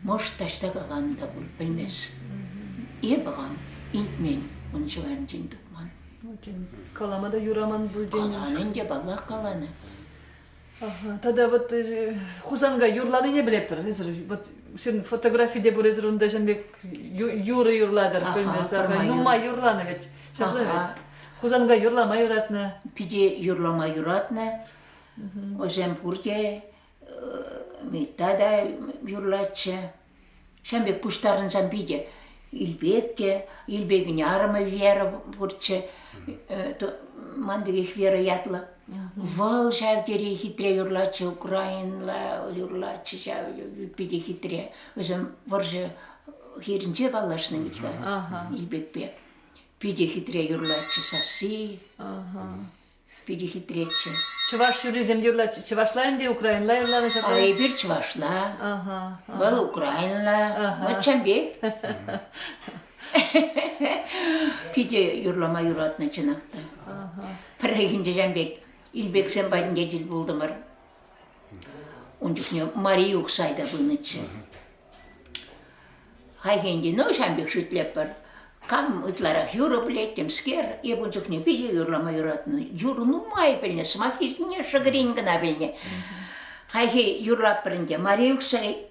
Может, таҫта каланӑ та пуль, пӗлмес. Эпӗ хам илтмен ун ҫӑварӗнчен тухман. Калама та юраман пуль тенӗ. Каланӑ ӗнтӗ, паллах каланӑ. Тата вот Хусанкай юрланине пӗлетпӗр. Эсир вот сирӗн фотографи те пур, эсир унта ҫын пек юрӑ юрлатӑр, пӗлмесӗр. Нумай юрланӑ вӗт. Ҫапла вӗт. Хусанкай юрлама юратнӑ. Питӗ юрлама юратнӑ. Вӗсем пурте Митта та юрлатчӗ. Ҫавӑн пек пуҫтарӑнсан питӗ Илпек те, Илпекӗн арӑмӗ Вера пурччӗ, ман пекех Вера ятлӑ. Вӑл ҫав тери хитре юрлатчӗ, украинла юрлатчӗ ҫав питӗ хитре. Вӗсем вӑрҫӑ хирӗнче паллашнӑ вӗт-ха Илпекпе. Питӗ хитре юрлатчӗ сасси. Питӗ хитреччӗ. Чӑваш юррисем юрлать. Чӑвашла ӗнтӗ, украинла юрланӑ ҫапла? А эпир чӑвашла. Вӑл украинла. Вот чӑн пек. Питӗ юрлама юратнӑ чӑнах та. Пӗррехинче ҫавӑн пек Илпексем патӗнче тӗл пултӑмӑр. Ун чухне Мария Ухсай та пынӑччӗ. Хайхинче, ну, ҫавӑн пек шӳтлетпӗр. Кам ытларах юрӑ пӗлет, темскер. Эп ун чухне питӗ юрлама юратнӑ. Юрӑ нумай пӗлнӗ, сӑмаххисене шӑкӑрин кӑна пӗлнӗ. Хайхи юрлатпӑр ӗнтӗ. Мария Ухсай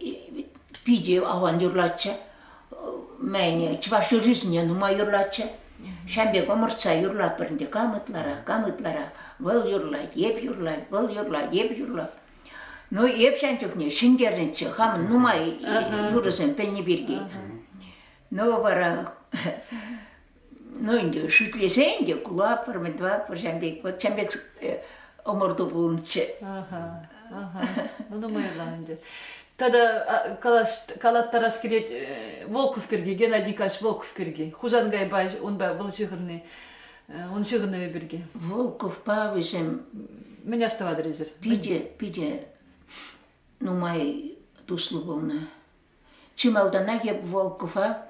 питӗ аван юрлатчӗ. Мӗн, чӑваш юррисене нумай юрлатчӗ. Ҫавӑн пек ӑмӑртса юрлатпӑр ӗнтӗ. Кам ытларах, кам ытларах. Вӑл юрлать, эп юрлап, вӑл юрлать, эп юрлап. Ну, эп ҫав чухне ҫӗнтернӗччӗ, хамӑн нумай юрӑсем пӗлнӗ пирки. Ну, вара, ну, ӗнтӗ шӳтлесе ӗнтӗ кулатпӑр, мӗн тӑватпӑр ҫавӑн пек. Вот ҫавӑн пек ӑмӑрту пулнӑччӗ. Ну, нумай ӗнтӗ. Тата калаттарас килет Волков пирки, Геннадий Николаевич Волков пирки. Хусанкайпа унпа вӑл ҫыхӑнни. Ун ҫыхӑнӑвӗ пирки. Волковпа вӗсем Мӗн астӑватӑр эсир? Питӗ, питӗ нумай туслӑ пулнӑ. Чи малтанах эп Волкова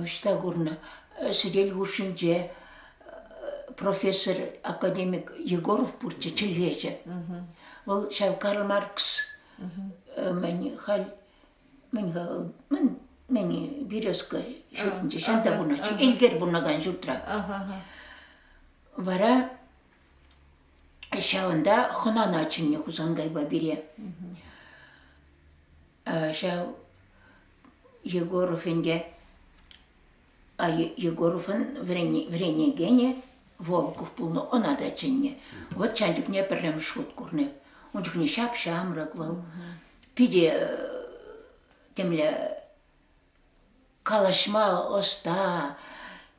ӑҫта курнӑ? Сӗтел хушшинче профессор академик Егоров пурччӗ, чӗлхеҫӗ. Вӑл ҫав Карл Маркс мӗн халь мӗн-ха вӑл, мӗн, мӗн Березка ҫуртӗнче ҫанта пурӑнатчӗ, Элкер пурӑнакан ҫуртра. Вара ҫавӑнта хӑнана чӗннӗ Хусанкайпа пире. Ҫав Егоров ӗнтӗ Егоровӑн вӗренекенӗ Волков пулнӑ, ӑна та чӗннӗ. Вот ҫав чухне пӗрремӗш хут курнӑ. Ун чухне ҫап-ҫамрӑк вӑл. Питӗ темле калаҫма ӑста,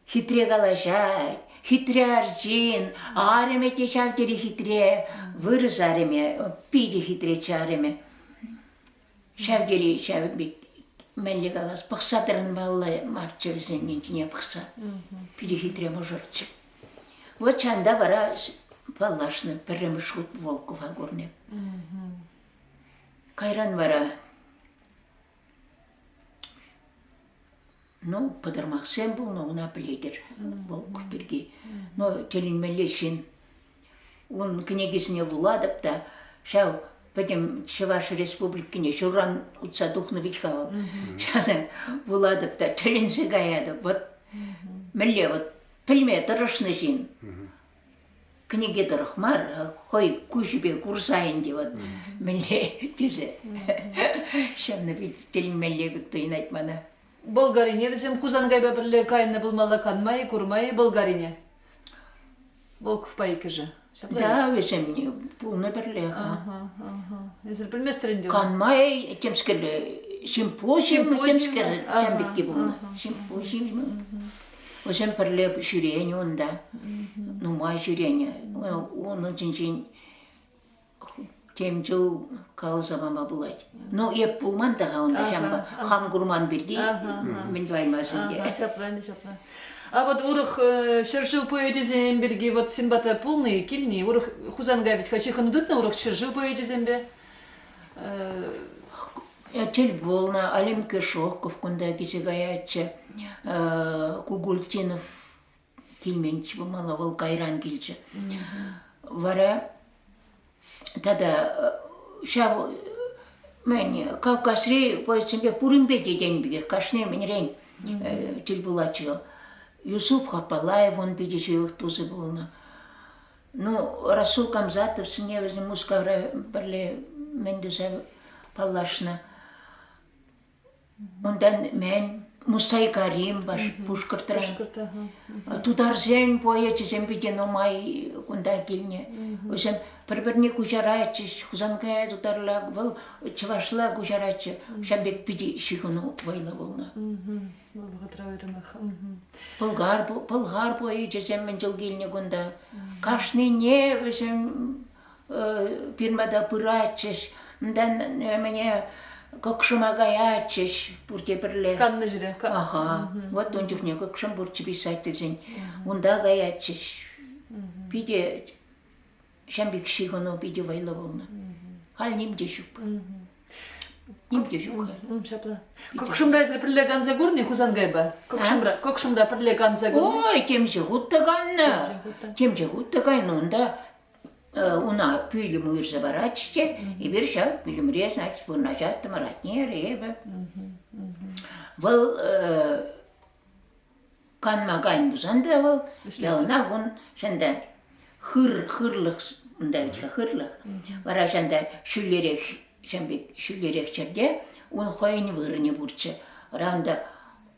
хитре калаҫать, хитре арҫын, арӑмӗ те ҫав тери хитре, вырӑс арӑмӗ, питӗ хитреччӗ арӑмӗ. Ҫав тери ҫав пек мӗнле калас, пӑхса тӑранмалла марччӗ вӗсен енчине пӑхса. Питӗ хитре мӑшӑрччӗ. Вот ҫанта вара паллашнӑ пӗрремӗш хут Волкова курнӑ. Кайран вара ну, пӑтӑрмахсем пулнӑ, ӑна пӗлетӗр Волков пирки. Но тӗлӗнмелле ҫын. Ун кӗнекисене вулатӑп та ҫав пӗтӗм Чӑваш Республикине ҫурран утса тухнӑ вӗт-ха вӑл. Ҫавна вулатӑп та тӗлӗнсе каятӑп. Вот мӗнле вот пӗлме тӑрӑшнӑ ҫын. Кӗнеке тӑрӑх мар, хӑй куҫӗпе курса ӗнтӗ вот мӗнле тесе. Ҫавна пит тӗлӗнмелле пек туйӑнать мана. Болгарине вӗсем Хусанкайпа пӗрле кайнӑ пулмалла канма-и, курма-и Болгарине? Волковпа иккӗшӗ. Ҫапла Да, вӗсем пулнӑ пӗрле-ха. Эсир пӗлместӗр ӗнтӗ. Канма темскерле симпозиум темскер тем пекки пулнӑ. Симпозиум. Вӗсем пӗрле ҫӳренӗ унта. Нумай ҫӳренӗ. Унӑн ҫинчен тем чул каласа пама пулать. Ну, эп пулман та-ха унта ҫавӑнпа хам курман пирки мӗн тӑваймас ӗнтӗ. Ҫапла ӗнтӗ, ҫапла. А вот урӑх ҫӗршыв поэчӗсем пирки вот син пата пулнӑ-и, килнӗ-и? Урӑх Хусанкай вӗт-ха ҫыхӑну тытнӑ урӑх ҫӗршыв поэчӗсемпе? Тӗл пулнӑ Алим Кешоков кунта килсе каятчӗ. Кугультинов килменччӗ пулмалла, вӑл кайран килчӗ. Вара тата ҫав. Мӗн, Кавказри поэтсемпе пуринпе те тенӗ пекех кашни мӗнрен тӗл пулатчӗ. Юсуф Хапалаев ун питӗ ҫывӑх тусӗ пулнӑ. Ну, Расул Камзатовсене вӗсем Мускавра пӗрле мӗн туса паллашнӑ. Унтан мӗн Мустай Карим Пушкӑртран. Тутарсен поэчӗсем питӗ нумай кунта килнӗ. Вӗсем пӗр-пӗрне куҫаратчӗҫ, Хусанкая тутарла, вӑл чӑвашла куҫаратчӗ. Ҫавӑн пек питӗ ҫыхӑну вӑйлӑ пулнӑ. Вӑл вӑхӑтра уйрӑмах. Пӑлхар, пӑлхар поэчӗсем мӗн чул килнӗ кунта. Кашнине вӗсем пирӗн пата пыратчӗҫ. Унтан мӗне кӑкшӑма каятчӗҫ пурте пӗрле. Каннӑ ҫӗре. Аха. Вот ун чухне кӑкшӑм пурччӗ писательсен. Унта каятчӗҫ. Питӗ ҫам пек ҫыхӑну питӗ вӑйлӑ пулнӑ. Халь ним те ҫук. Ним те ҫук халь. Ҫапла. Кӑкшӑмра эсир пӗрле канса курнӑ Хусанкайпа? Кӑкшӑмра, Кӑкшӑмра пӗрле канса курнӑ? Ой, темиҫе хут та каннӑ. Темиҫе хут та кайнӑ унта. Уна пӳлӗм уйӑрса паратчӗ те, эпир ҫав пӳлӗмре, значит, вырнаҫаттӑмӑр, атнер, эпӗ. Вӑл канма кайнӑ пулсан та вӑл яланах ун ҫанта хыр, хырлӑх, унта вӗт-ха хырлӑх, вара ҫанта ҫӳллерех, ҫам пек ҫӳллерех ҫӗрте ун хӑйӗн вырӑнӗ пурччӗ. Вара унта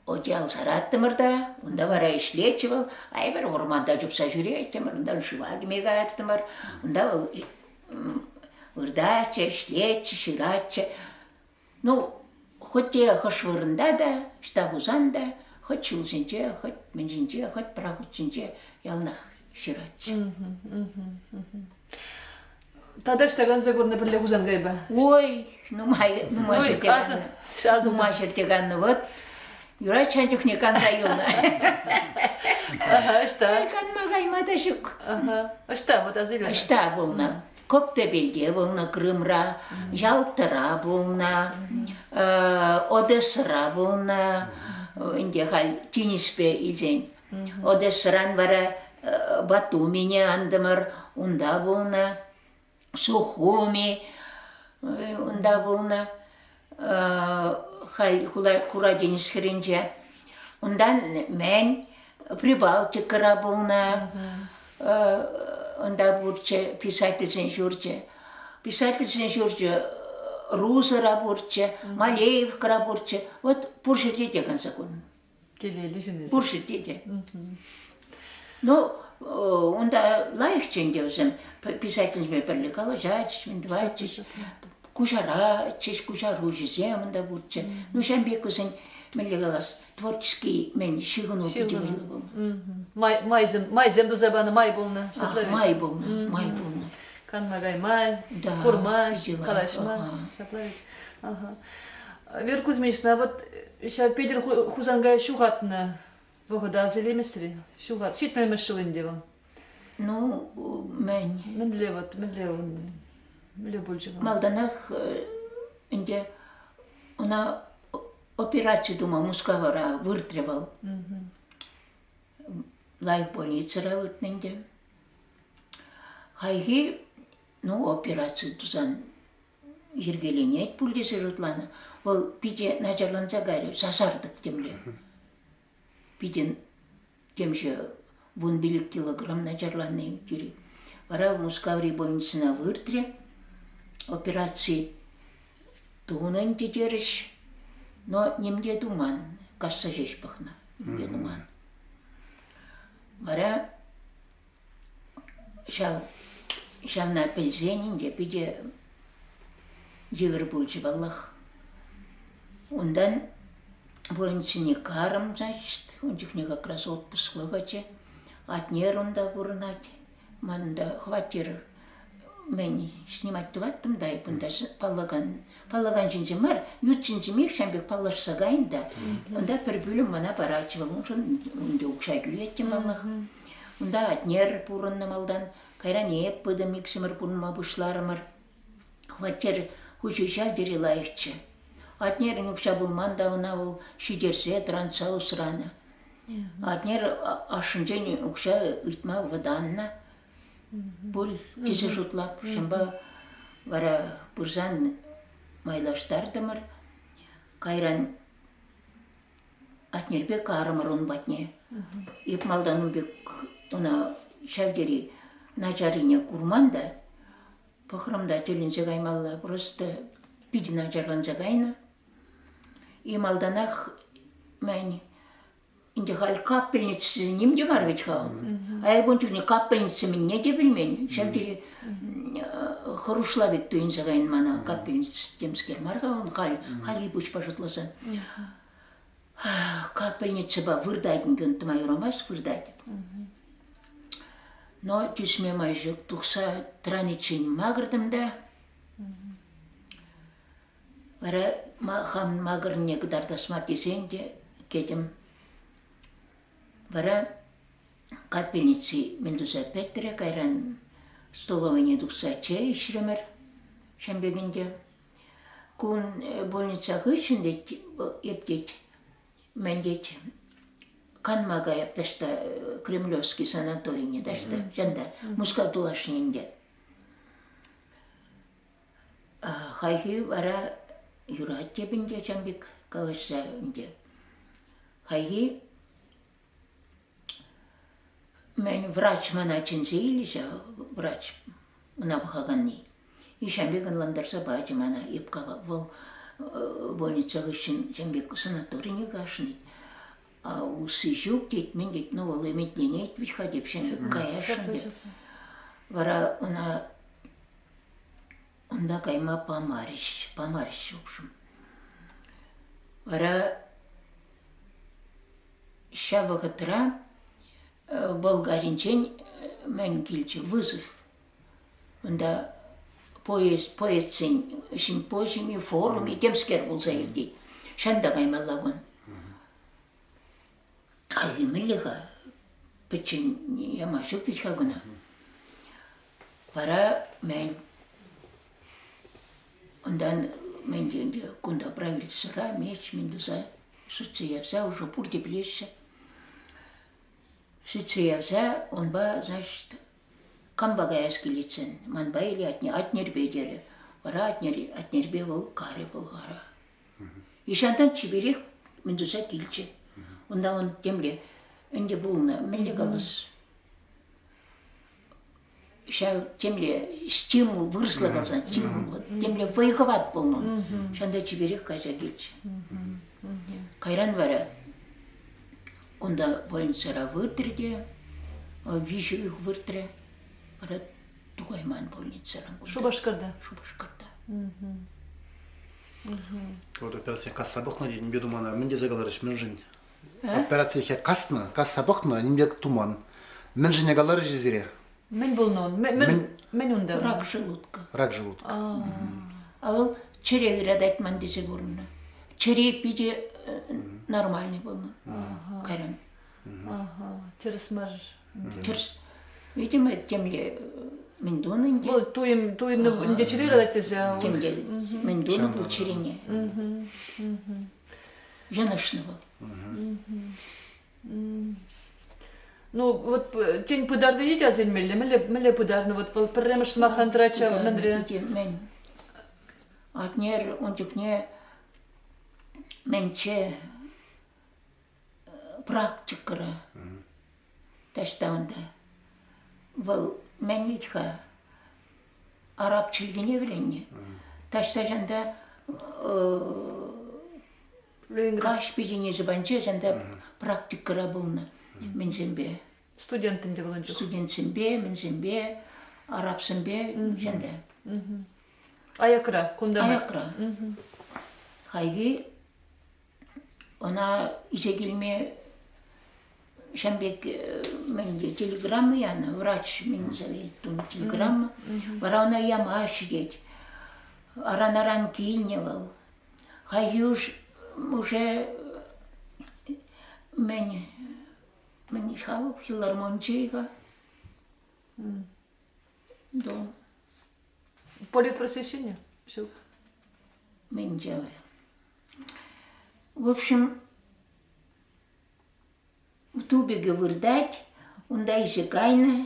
Одеял сараттӑмӑр та, унта вара ӗҫлетчӗ вӑл. Айпӗр вӑрманта чупса ҫӳреттӗмӗр, унтан шыва кӗме каяттӑмӑр. Унта вӑл выртатчӗ, ӗҫлетчӗ, ҫыратчӗ. Ну, хоть те хӑш вырӑнта та, ӑҫта пулсан та, хоть ҫул ҫинче, хоть мӗн ҫинче, хоть пӑрахут ҫинче яланах ҫыратчӗ. Тата ӑҫта канса курнӑ пӗрле Хусанкайпа? Ой, нумай, нумай ҫӗрте каннӑ. Нумай ҫӗрте каннӑ. Вот юрать ҫан чухне канса юлнӑ. Ага, ӑҫта? Канма кайма та ҫук. Ага. Ӑҫта вот аса илме? Ӑҫта пулнӑ? Коктебельте пулнӑ, Крымра, Ялтӑра пулнӑ, Одессӑра пулнӑ, ӗнтӗ халь тинӗспе илсен. Одессӑран вара Батумине антӑмӑр, унта пулнӑ, Сухуми унта пулнӑ, халь Хура тинӗс хӗрринче. Унтан мӗн Прибалтикӑра пулнӑ, унта пурччӗ писательсен ҫурчӗ. Писательсен ҫурчӗ Русӑра пурччӗ, Малеевкӑра пурччӗ. Вот пур ҫӗрте те канса курнӑ. Телейлӗ ҫын эсӗ. Пур ҫӗрте те. Ну, унта лайӑхчӗ ӗнтӗ вӗсем. Писательсемпе пӗрле калаҫатчӗҫ, мӗн тӑватчӗҫ. Куҫаратчӗҫ, куҫаруҫӑсем унта пурччӗ. Ну, ҫавӑн пек вӗсен, мӗнле калас, творческий мӗн ҫыхӑну питӗ вӑйлӑ пулнӑ. Майсем, майсем туса панӑ май пулнӑ. Ах, май пулнӑ, май пулнӑ. Канма кайма, курма, калаҫма. Ҫапла ведь. Ага. Вера Кузьминична, вот ҫав Петӗр Хусанкай ҫухатнӑ вӑхӑта аса илейместӗр-и? Ҫухат, ҫитмӗлмӗш ҫул ӗнтӗ вӑл. Ну, мӗн? Мӗнле вот, мӗнле ун, мӗнле пулчӗ вӑл? Малтанах ӗнтӗ ӑна операци тума Мускавра выртрӗ вӑл. Лайӑх больницӑра выртнӑ ӗнтӗ. Хайхи, ну, операци тусан йӗркеленет пуль тесе шутланӑ. Вӑл питӗ начарланса кайрӗ, сасартӑк темле. Питӗ темҫе 15 килограмм начарланни тӳрех. Вара Мускаври больницӑна выртрӗ. Операци тунӑ ӗнтӗ терӗҫ, но ним те туман, касса ҫеҫ пӑхнӑ, ним те туман. Вара Ҫав ҫавна пӗлсен ӗнтӗ питӗ йывӑр пулчӗ паллах. Унтан больницӑне карӑм, значит, ун чухне как раз отпуск вӑхӑчӗ. Атнер унта пурӑнать. Манӑн та хваттер мӗн снимать тӑваттӑм та эп унта паллакан паллакан ҫынсем мар, ют ҫынсемех ҫавӑн пек паллашса кайнӑ та унта пӗр пӳлӗм мана паратчӗ вӑл. Уншӑн ӗнтӗ укҫа тӳлеттӗм паллах. Унта Атнер пурӑннӑ малтан, кайран эп пытӑм, иксӗмӗр пурӑнма пуҫларӑмӑр. Хваттер хуҫи ҫав тери лайӑхчӗ. Атнерӗн укҫа пулман та ӑна вӑл ҫитерсе, тӑрантса усранӑ. Атнер ашшӗнчен укҫа ыйтма вӑтаннӑ пуль тесе шутлап. Ҫавӑнпа вара пырсан. майлаштартӑмӑр. Кайран Атнерпе карӑмӑр ун патне. Эп малтан ун пек ӑна ҫав тери начаррине курман та, пӑхрӑм та тӗлӗнсе каймалла, просто питӗ начарланса кайнӑ. И малтанах мӗн ӗнтӗ халь капельница ним те мар вӗт-ха вӑл. А эп ун чухне капельница мӗнне те пӗлмен. Ҫав тери хӑрушла пек туйӑнса кайнӑ мана капельница темскер мар-ха вӑл халь, хальхи пуҫпа шутласан. Капельницӑпа выртать ӗнтӗ, тӑма юрамасть, выртать. Но тӳсме май ҫук, тухса тӑраниччен макӑртӑм та. Вара хам макӑрнине кӑтартас мар тесен те кӗтӗм. Вара капельници мӗн туса пӗтрӗ, кайран столовӑйне тухса чей ӗҫрӗмӗр ҫавӑн пек ӗнтӗ. Кун больница хыҫҫӑн тет, эп тет, мӗн тет, канма каяп таҫта Кремлевский санаторине таҫта, ҫанта, Мускав тулашне ӗнтӗ. Хайхи вара юрать теп ӗнтӗ ҫавӑн пек калаҫса ӗнтӗ. Хайхи мӗн врач мана чӗнсе илнӗ ҫав врач ӑна пӑхаканни. И ҫавӑн пек ӑнлантарса пачӗ мана. Эп калап, вӑл больница хыҫҫӑн ҫавӑн пек санаторине кашнит. А усси ҫук тет, мӗн тет, ну вӑл ӗмӗтленет вӗт-ха теп, ҫын каясшӑн теп. Вара ӑна унта кайма памарӗҫ, памарӗҫ, в общем. Вара ҫав вӑхӑтра Болгаринчен мӗн килчӗ, вызов. Унта поезд, поэтсен симпозиумӗ, форумӗ темскер пулса иртет. Ҫанта каймалла кун. Кайри мӗнле-ха? Пӗччен яма ҫук вӗт-ха кӑна. Вара мӗн? Унтан мӗн ӗнтӗ кунта правительствӑра меч мӗн туса сӳтсе явса уже пурте пӗлеҫҫӗ. Сӳтсе явса унпа, значит, кампа каяс килетсен, манпа или Атнерпе терӗ. Вара Атнерпе вӑл карӗ Пӑлхара. Ишантан чиперех мӗн туса килчӗ. Унта он темле ӗнтӗ пулнӑ, мӗнле калас, ҫав темле стимул, вырӑсла каласан стимул, темле вӑй-хӑват пулнӑ. Ҫанта чиперех кайса килчӗ. Кайран вара кунта больницӑра выртрӗ те, 3 уйӑх выртрӗ, вара тухайман больницӑран. Шупашкарта? Шупашкарта. Вот операция касса пӑхнӑ тет, нимпе тумана. Мӗн тесе каларӗҫ, мӗншӗн? Операцие каснӑ, касса пӑхнӑ, нимпе туман. Мӗншӗн каларӗҫ сире? Мӗн пулнӑ ун? Мӗн унта? Рак желудка. Рак желудка. А вӑл чӗре ыратать ман тесе курнӑ. Чӗре питӗ нормальный пулнӑ. Кайран. Тӗрӗс мар. Тӗрӗс. Видимо, темле мӗн тунӑ ӗнтӗ. Вӑл туйӑм туйӑннӑ ӗнтӗ чӗре ыратать тесе. Темле мӗн тунӑ пул чӗрене. Йӑнӑшнӑ вӑл. Ну, вот тен пытарнине те аса илмелле. Мӗнле, мӗнле пытарнӑ? Вот вӑл пӗрремӗш сӑмахран тӑрать ҫав мӗнре? Мӗн? Атнер ун чухне мӗнче практикӑра таҫта унта. Вӑл мӗн вӗт-ха араб чӗлхине вӗреннӗ. Таҫта ҫанта каҫ пикенесӗ панче ҫанта практикӑра пулнӑ мӗнсемпе. Студент ӗнтӗ вӑл ун чух. Студентсемпе, мӗнсемпе, арабсемпе ҫанта. Аякра, кунта. Аякра. Хайхи Ӑна илсе килме ҫавӑн пек мӗн те телеграмма янӑ, врач мӗн тунӑ телеграмма. Вара ӑна яма ҫитет. Аран-аран килнӗ вӑл. Хайхи уж уже мӗн мӗн-ха вӑл филармонче-и-ха? Дом. Политпросвещение? Ҫук. Мӗн делаю? В общем, тупикӗ выртать, унта илсе кайнӑ.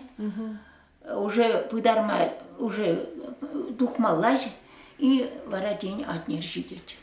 Уже пытарма, уже тухмалла. И вара тин Атнер ҫитет.